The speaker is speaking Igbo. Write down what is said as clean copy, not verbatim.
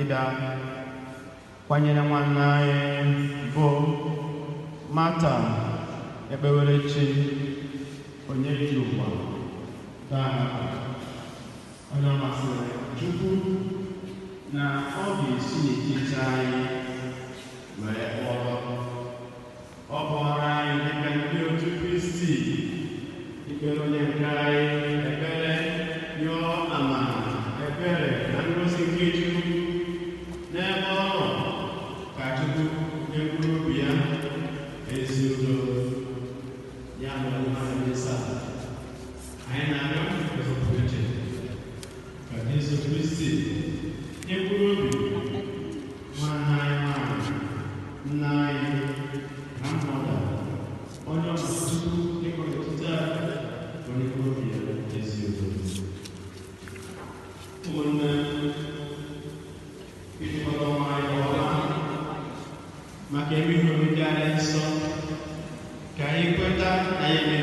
Ịbịa kwanyere nwanne anyị bụ Martha Ekpewerechi onye ji ụwa taa, onye ọ masịrị Chukwu na ọ ga-esi n'etiti anyị wee kpọrọ. Ọ bụ ọrụ anyị dịka ndị otu Kristi ikpere onye nke anyị ekpere, yọọ amara, ebere na ngozi nke Chukwu n'ebe ọ nọ, ka Chukwu nye mkpụrụ obi ya ezi udo. Ya mere, mmadụ taa, anyị na-arịọ ụzọ pụrụ iche ka Jesu Kristi nye mkpụrụ obi nwanne anyị nwanyị, nna anyị, grandmother, onye ọma Chukwu ịkọ n'etiti anyị, onye mkpụrụ obi ya ezi udo. Ụmụnne, ijikọta onwe anyị ọma maka ebe ihe omimi dị nsọ, ka anyị kweta na anyị.